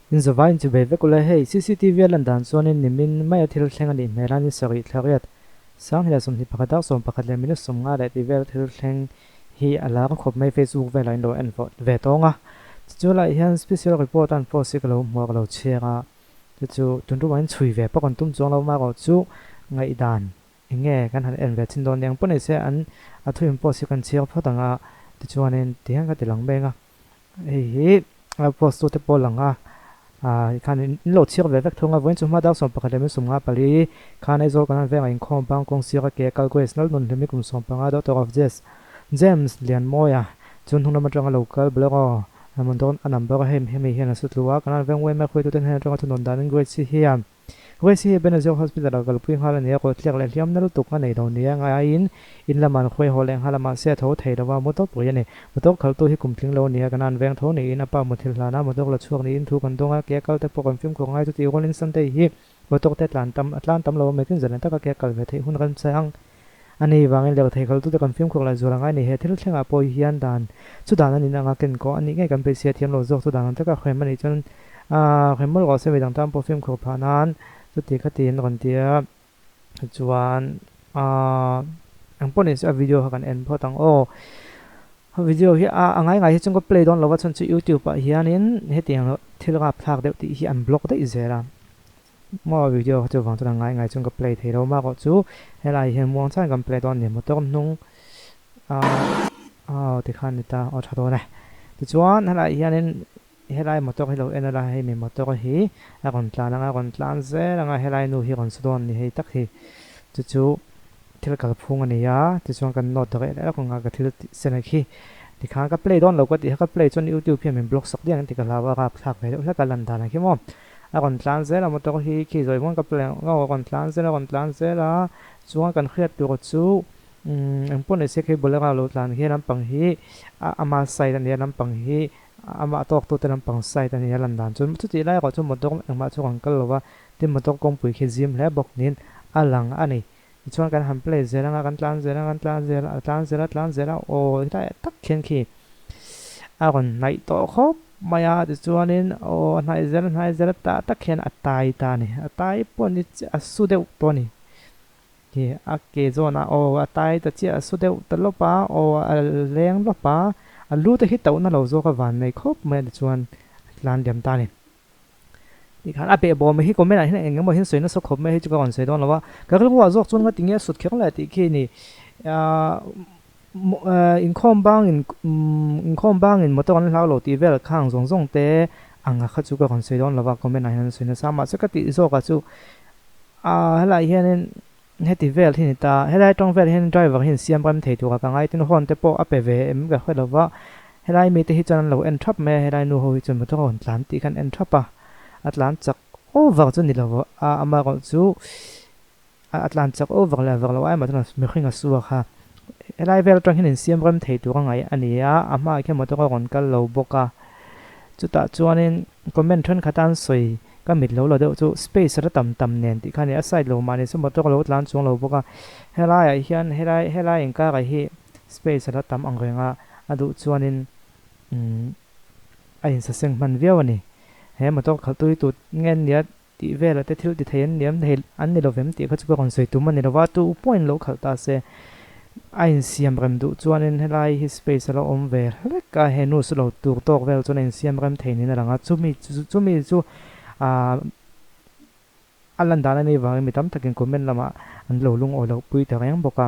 In zavai in chubei vek ula hei cctv a lan dan chuanin nimin maia thil thleng a nih hmel a ni sarih thla riat Sanghnih leh 21 dar 11 leh minute 50 leh tih vel thil thleng hi a lar khawp mai Facebook velah in lo en ve tawng a chu chu lai hian special report a an post hi ka lo hmuh a ka lo chhiar a chu chu tun tumah in chhui ve pawh kan tum chuang lo mah erawh chu ngaihdan eng nge kan han en ve chin dawn eng pawh ni se an a thu in post hi kan chhiar phawt ang a tichuanin tihian ka ti lang beng a. Hei hi a post tute pawh lang a, ah khan in lo chhiar ve vek thung a, vawiin chu hma dar 11 leh min 54 khan Aizawl kan han vengah inkhawm bang kawng sira ke kal Grace Lalnun Hlimi kum 15 Daughter of Jess James Lianmawia chu hnung lam atanga lo kal Bolero a hmun dawn a number a hei hemi hian a su tlu a, kan han veng uaima hruaituten heng atanga thunawn danin Grace hi hian Grace hi Benazir Hospital ah kalpui nghal a ni a, kawhtliak leh hliamna lutuk a nei lo nia ngaiin in lamah an hruai haw leh nghal a, mahse a tho thei lo a, motor pui a ni. Motor khaltu hi kum tling lo a ni a, kan an veng tho niin a pa muthilh hlana motor la chhuak niin thu kan dawng a, ke kal te pawh kan fimkhur ngai chutih rualin Sunday hi motor te tlan tam a tlan tam lo a, meitin zalen taka ke kal ve theih hun remchang a ni vangin lirthei khaltute kan fimkhur leh zual a ngai ni. He thil thlengah pawh hian dan chu dan a nin anga ken kawh a nih ngei kan beisei a thiam lo zawk chu dan ang taka hrem a nih chuan hrem mawlh rawh se midang tan pawh fimkhur phah nan chuti kha tiin rawn ti a chuan eng pawh ni se a video kha kan en phawt ang aw. Video hi a ngai ngai hi chuan ka play dawn lo a chhan chu youtube ah hianin hetiang thil rapthlak deuh tih hi an block daih zel a. Maw video kha chu vang chuan a ngai ngai chuan ka play thei lo mah erawh chu helai hian muang chuan kan play dawn a ni motor hnung ah aw tikhan ni ta aw tha dawn e tichuan helai hianin helai motor hi lo en ila hei mi motor hi a rawn tlan anga a rawn tlan zel anga helai nu hi a rawn su dawn a ni hei tak hi chu chu thil kalphung a ni a tichuan kan note reh leh lawk anga ka thil tih sen a khi tikhan ka play dawn lo ka tih kha ka play chuan youtube hian min block sak diak ang tih ka hlau a rapthlak ve deuh hlek a lan dan ang khi maw. A rawn tlan zel a motor hi khi zawi hmuan ka plan ang a rawn tlan zel a rawn tlan zel a chuan kan hriat tur chu umm eng pawh ni se khi bolero lo tlan hi lampang hi a ama side a nia lampang hi amah tawk tute lampang side a nia lan dan chuan chutih lai erawh chuan motor engmah chu rawn kal lo va tin motor kawngpui khi zim hle bawk niin a lang a ni tichuan kan han play zel anga kan tlan zel a kan tlan zel a tlan zel a tlan zel a aw helai tak khian khi a rawn hnaih tawh khawp mai a tichuanin aw a hnaih zel a hnaih zel a tah tak hian a tai ta a ni a tai pawh ni chiah a su deuh tawh a ni khi a ke zawnah aw a tai ta chiah a su deuh ta lawp a aw a leng lawp a a lu te hi tauhna lo zawk a van nei khawp mai a tichuan a tlan liam ta a ni. Tikhan a behbawm hi comment ah hian eng emaw hian sawi nasa khawp mai hei chu ka rawn sawi dawn lo a, ka rilru ah zawk chuan nga tinge a sut kher le tih khi ni ahh inkhawm bang in inkhawm bang in motor an hlau lo tih vel khang zawng zawng te ang a kha chu ka rawn sawi dawn lo a comment ah hian an sawi nasa mahse ka tih zawk ah chu ahh helai hianin heti vel hi ni ta helai tawng vel hian driver hian siam rem thei tur a ka ngai tin horn te pawh a pe ve em ka hre lo va helai mite hi chuan an lo en thap mai a helai nu ho hi chuan motor a rawn tlan tih khan en thap a a tlan chak over chu ni lo a amaherawh chu a tlan chak over leh vak lo ai mah chuan mihring a su a kha helai vel atang hian insiam rem thei tur a ngaih a ni a a hmaah khian motor a rawn kal lo bawk a chutah chuanin comment thenkhat a an sawi Ka mit lo la deuh chu space la tam tam nen tih kha a ni a, side lo mah ni se motor a lo tlan chuang lo bawk a, helaiah hian helai helai inkara hi space a la tam ang reng a, a duh chuanin umm a insaseng hman viau a ni. He motor khalh tui tut nge an nia tih velah te thil ti thei an ni em thei an ni lovem tih kha chu ka rawn sawi tum a ni lova, tu pawhin lo khalh ta se a insiam rem duh chuanin helai hi space a lo awm ve hlek a, he nu chu lo tur tawk vel chuan a insiam rem thei niin a lang a, chumi chumi chu aah a lan dan a nih vangin mi tam takin comment lamah an lo lungawi loh pui ta reng bawk a,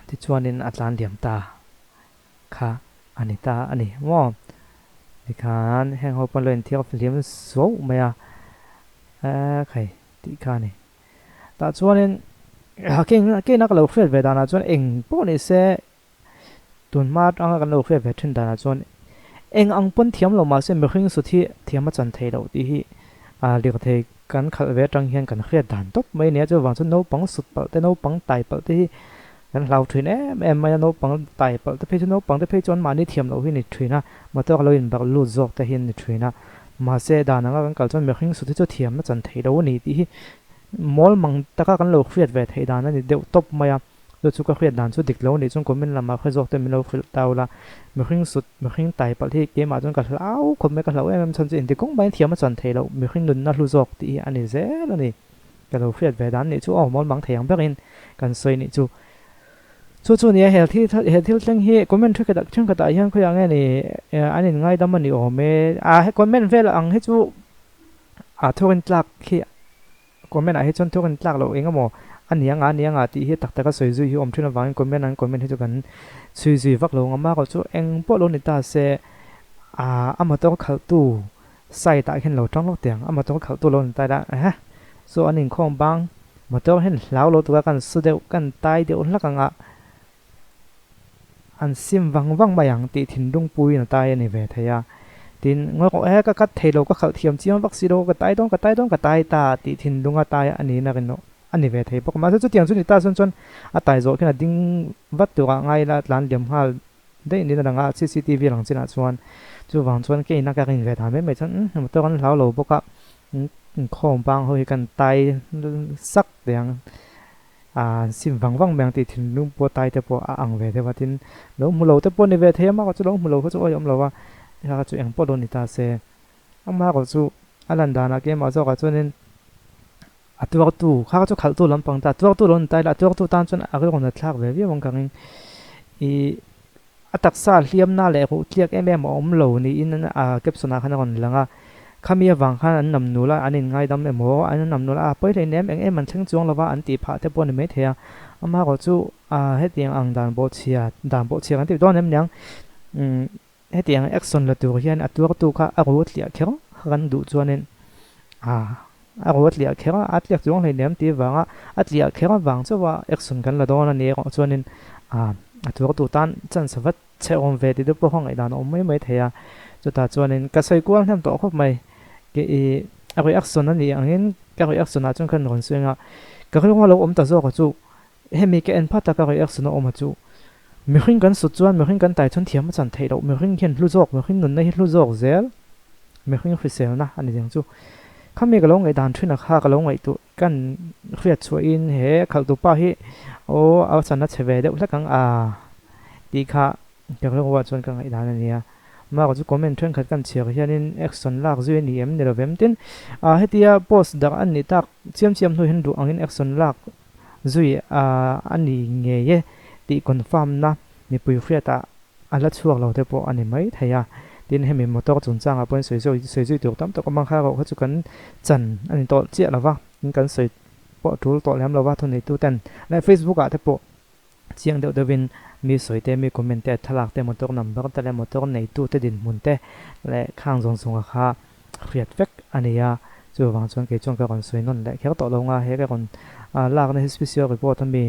tichuanin a tlan liam ta kha a ni ta a ni maw? Tikhan heng ho pawn lo inthiar hlim suau mai a, eee khai tih kha a ni. Tah chuanin keina ka lo hriat ve danah chuan eng pawh ni se tun hma atanga kan lo hriat ve thin danah chuan eng ang pawn thiam lo mahse mihring sut hi thiam a chan thei loh tih hi lirthei kan khalh ve atang hian kan hriat dan tawp mai a nia. Chuvang chuan naupang sut palh te naupang tai palh te hi kan hlau thin em em mai a, naupang tai palh te phei chu naupang te phei chuan mahni thiam loh hi a ni thin a, motor lo inbarh lut zawk te hi an ni thin a. Mahse, dan anga kan kal chuan mihring sut hi chu thiam a chan thei lo a ni tih hi mawl mang taka kan lo hriat ve theih dan a ni deuh tawp mai a. Chu chu ka hriat dan chu dik lo nih chuan comment lamah hre zawk te min lo hrilh ta ula. Mihring sut, mihring tai palh hi keimah chuan ka hlau khawp mai, ka hlau em em chhan chu inti kawng maiin thiam a chan thei loh, mihring nunna hlu zawk tih hi a ni zel a ni. Ka lo hriat ve dan nih chu aw mawl mang thei ang berin kan sawi nih chu. Chu chu nia he thil he thil thleng hi comment thenkhat thenkhatah hian khawiah nge ni an inngaidam a ni awm e. A he comment vel ang hi chu a thurin tlak khi Comment ah hi chuan thurin tlak loh eng emaw a ni anga a ni anga tih hi tak taka sawi zui hi awm thin avangin comment an comment hi chu kan chhui zui vak lo ang a, mahrawh chu eng pawh lo ni ta se ah a motor khalhtu side ah hian lo tang lawk teh ang, a motor khalhtu lo ni ta ila ehe chu an inkhawm bang motor hian hlau lo tura kan su deuh kan tai deuh hlak anga an sim vang vang mai ang tih thinlung puiin a tai a ni ve thei a. Tin, ngawi rawh e, ka cut thei lo, ka khalh thiam chiang vak si lo, ka tai dawn, ka tai dawn, ka tai ta tih thinlunga tai a niin a rinawh a ni ve thei bawk. Mahse chutiang chu ni ta chuan chuan a tai zawh khian a ding vat turah ngai ila tlan liam nghal daih niin a lang a, cctv lang chinah chuan chuvang chuan ke ina ka rin ve dan mai mai chuan umm motor an hlau lo bawk a, inkhawm bang ho hi kan tai sak teh ang. A sim vang vang mai ang tih thinlung pawh tai te pawh a ang ve deuh a, tin lo hmu lo te pawh ni ve thei a, amah chu lo hmu lo kha chu awih awm lo a, kha chu eng pawh lo ni ta se, amah erawh chu a lan danah keimah zawkah chuanin a tuartu kha chu khalhtu lampang ta, tuartu lo ni ta ila a tuartu tan chuan a rilru na thlak ve viau ang ka ring, ih A taksa hliamna leh ruh tliak em em a awm lo niin a caption ah khan a rawn lang a. Khami avang khan an nam nul a, an inngaidam emaw, an nam nul a, a pawi hlei nem eng em an thleng chuang lova an tih phah te pawh a ni maithei a. Amaherawh chu hetiang ang dan bawhchhia, dan bawhchhia kan tih dawn em niang, hetiang action la tur hian a tuartu kha a ruh tliah kher kan duh chuanin a ruh a tliah kher a, a tliak chuang hleinem tih avanga a tliah kher avang chauha action kan la dawn a ni erawh chuanin a tuartu tan chance vat chhe awm ve tih te pawh kha ngaihdan a awm mai mai thei a, chutah chuanin ka sawi kual hnem tawh khawp mai ke i a reaction a nih angin ka reaction ah chuan ka rawn sawi ang a, ka rilru a lo awm ta zawk a chu hemi ka en phat a ka reaction a awm a chu mihring kan sut chuan mihring kan tai chuan thiam a chan theih loh mihring hian hlu zawk mihring nunna hi hlu zawk zel mihring hriselna a ni ding chu khami ka lo ngaihdan thin a kha ka lo ngaihtuah kan hriat chhuahin he khalhtu pa hi aw a chan a chhe ve deuh hlek ang a tih kha ka rilruah chuan ka ngaihdan a nia. Mark chu comment thenkhat kan chhiar hianin action lak zui a ni em ni lovem tin a hetia post darh a nih tak chiam chiam hnu hian duh angin action lak zui a ni ngei e tih confirm na mipui hriatah a la chhuak lo te pawh a ni mai thei a, tin hemi motor chungchangah pawhin sawi zui sawi zui tur tam tak awm ang kha erawh kha chu kan chan a ni tawh chiah lo va, tin kan sawi pawh tul tawh lem lo va thuneitu ten leh Facebook ah te pawh chiang deuh deuhin mi sawi te mi comment te thlalak te motor number te leh motor neitu te dinhmun te leh khang zawng zawnga kha hriat vek a ni a, chuvang chuan kei chuan ka rawn sawi nawn leh kher tawh lo nga he ka rawn lakna hi special report ami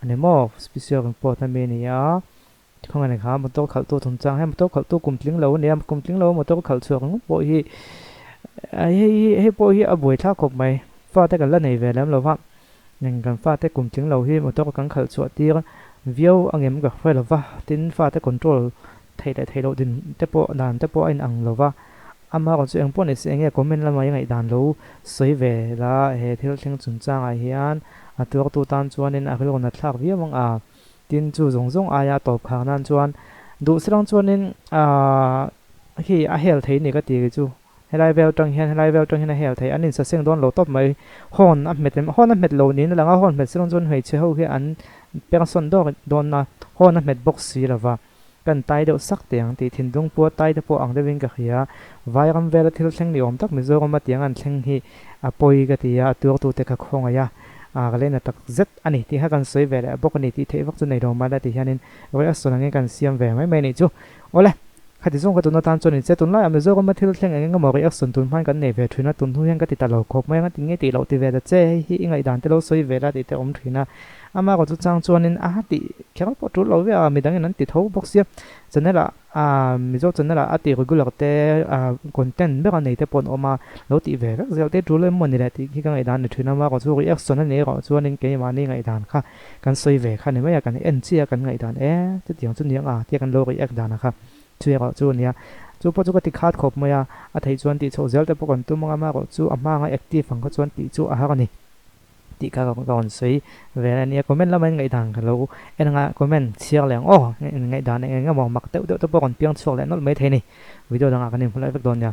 a ni maw special report ami a ni a. Khawngaih nen kha motor khalhtu chungchang hian motor khalhtu kum tling lo a ni a, kum tling lo a motor khalh chhuak ringawt pawh hi hei hi hei pawh hi a buaithlak khawp mai. Fate kan la nei ve lem lo va, eng kan fate kum tling lo hi motor kan khalh chhuah tir viau angem ka hre lo va, tin fate control theih leh theih loh din te pawh dan te pawh a inang lo va, amaherawhchu chu engpawh ni se enge comment lama i ngaihdan lo sawi ve la he thil thleng chungchangah hian a tuartu tan chuanin a rilru nat thlak viau ang a. Tin, chu zawng zawng aia tawp khar nan chuan duh silang chuanin aah hi a hel thei ni ka ti chu helai vel tang hian helai vel tang hian a hel thei an insaseng dawn lo tawp mai horn a hmet em horn a hmet lo niin a lang a horn hmet silang chuan hmeichhe ho hi an pengsawn dawk dawn a horn a hmet bawk si lova kan tai deuh sak teh ang tih thinlung pawh tai te pawh ang deuhin ka hria vairam vela thil thleng ni awm tak Mizoram a tiang an thleng hi a pawi ka ti a a tuartute ka khawngaih a ah ka lehna tak zet a ni tih kha kan sawi ve leh bawk a ni tih theih vak chu nei lo mahla ti hianin reaction angin kan siam ve mai mai a nih chu. Awle, khati zawng ka tun atan chuan inche tunlaiah Mizoram a thil thleng eng eng emaw reaction tun hmain kan nei ve thin a, tun hnu hian ka ti ta lo khawp mai ang a ti nge tih loh ti ve ta che, hei hi i ngaihdan te lo sawi ve la tih te awm thin a, amah erawh chu chang chuanin a tih kher pawh tul lo ve a, midangin an ti tho bawk sia, channel ah Aaa Mizo channel ah a ti regular te ah content ber a nei te pawh an awm a, lo tih ve vek zel te tul emaw ni leh tih khi ka ngaihdan ni thin a, amaherawh chu reaction a nih erawh chuanin keimahni ngaihdan kha kan sawi ve kha ni mai a, kan en chiah a kan ngaihdan e chutiang chu niang a tia kan lo react dan a kha chu erawh chu a nia. Chu pawh chu ka ti khat khawp mai a, a theih chuan tih chhoh zel te pawh kan tum ang a, amaherawh chu a hma anga active ang kha chuan tih chu a har a ni. tih kha ka rawn sawi vel a nia. Comment lama in ngaihdan ka lo en anga comment chhiar leh ang aw, in ngaihdan eng eng emaw mak deuh deuh te pawh rawn piang chhuak leh nawlh maithei a ni. Video dangah kan inhmu leh vek dawn nia.